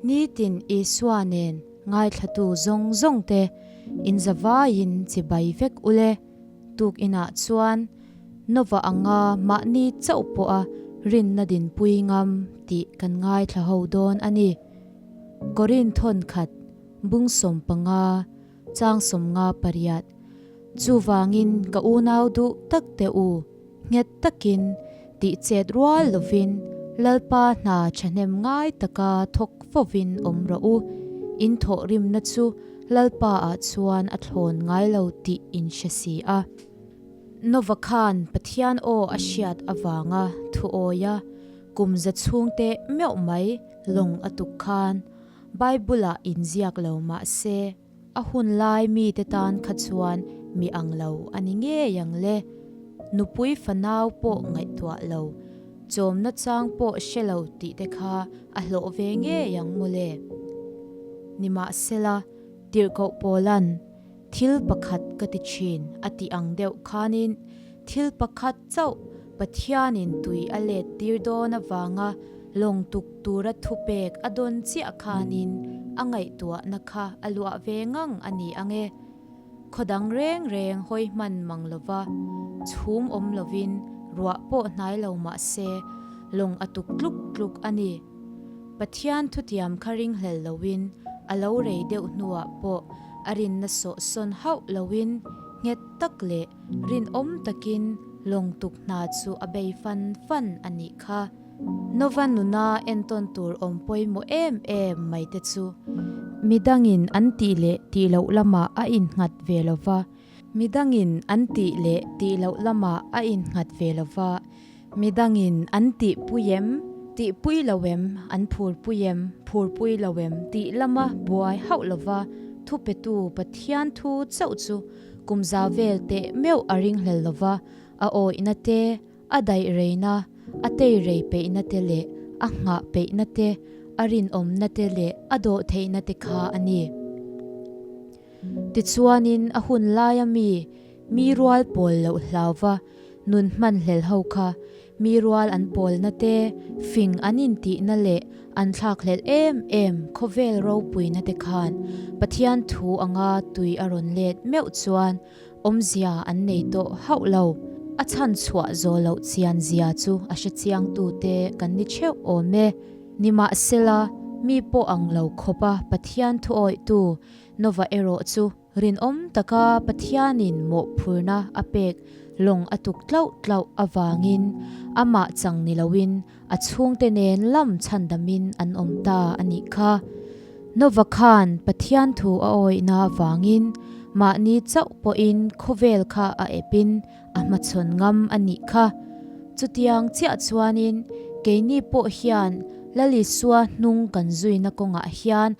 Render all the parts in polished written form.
Nitin Isua nen ngaithlatu zawng zawng te inzavaiin chibai vek ule. Tuk inah chuan Nova anga mahni chauh pawha rinna dinpui ngam tih kan ngaithla ho dawn a ni. Korin thawn khat bung 15 chang 58. Chuvangin ka unau duh tak te u, nghet takin tih chet rual lovin Lalpa hna thahnem ngai taka thawk fovin awm rawh u. In thawhrimna chu Lalpa ah chuan a thlawn ngai lo tih in hre si a. Nova khan Pathian aw a hriat avanga thu awia kum za chhungte meuh mai lawng a tuk khan Bible-ah inziak lo mah se a hun lai mite tan kha chuan mi ang lo a ni ngei ang le. Nupui fanau pawh ngaihtuah lo, chawmna chang pawh hre lo tih te kha a hlawh ve ngei ang mawle. Nimahsela, tirhkoh Paula'n thil pakhat ka ti thin a tih ang deuh khanin thil pakhat chauh Pathianin tui a let tir dawn avanga lawng tuk tura thupek a dawn chiah khanin a ngaihtuahna kha a luah ve ngang a ni ang e. Khaw dang reng reng hawi hman mang lova chhum awm lovin ruah pawh hnai lo mah se lawng a tuk tluk tluk a ni. Pathian thutiam kha ringhlel loin a lo rei deuh hnuah pawh a rinna sawh sawn hauh loin nghet tak leh rinawm takin lawng tuk hna chu a bei fan fan a nih kha. Nova nuna entawn tur awm pawimawh em em mai te chu midangin an tih leh tih loh lamah a innghat ve lo va, midangin an tih leh tih loh lamah a innghat ve lo va, midangin an tih pui em, tih pui lo em, an phur pui em, phur pui lo em tih lama buai hauh lo va, thupetu Pathian thu chauh chu kum za vel teh meuh a ringhlel lo va, a awihna te, A daih reina, a tei rei peihna te leh a nghah peihna te, a rinawmna te leh a dawh theihna te kha a ni. Tichuanin a hun laia mi, mi rual pawl loh hlauva nun hman hlel ho kha, mi rual an pawlna te, fing an intihna leh an thlakhlelh em em khawvel ropuina te khan Pathian thu anga tui a rawn let meuh chuan Awmzia an nei tawh hauh lo. A chhan chhuah zawh loh chian zia chu a hre chiang tute kan ni theuh awm e. Nimahsela, mi pawh ang lo khawpa Pathian thuawihtu Nova erawh chu rinawm taka Pathianin mawhphurna a pek lawng a tuk tlauh tlauh avangin amah chang ni loin a chhungte nen lam chhandamin an awm ta a nih kha. Nova khan Pathian thu a awihna avangin mahni chauh pawhin khawvel kha a epin a hmachhawn ngam a nih kha. Chutiang chiah chuanin keini pawh hian Lal Isua hnung kan zuina kawngah hian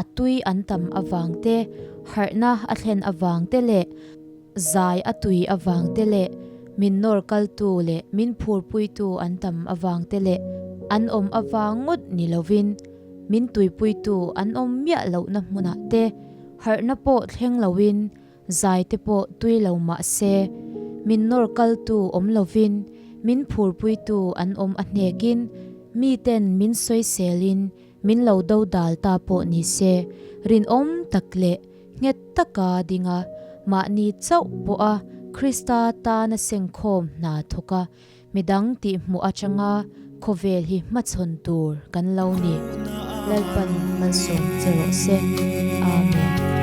a tui an tam avang te, harhna a thlen avang te leh zai a tui avang te leh min nawr kaltu leh min phurpuitu an tam avang te leh an awm avang ngawt ni lovin min tuipuitu an awm miah lohna hmunah te harhna pawh thleng loin zai te pawh tui lo mah se min nawr kaltu awm lovin min phurpuitu an awm a hnekin miten min sawiselin Min lo do dal ta pawh ni se, rinawm tak leh nghet taka dinga mahni chauh pawha Krista tana sengkhawm hna thawk a, midang tih hmuh atanga khawvel hi hmachhawn tur kan lo ni. Lalpan malsawm che rawh se. Amen.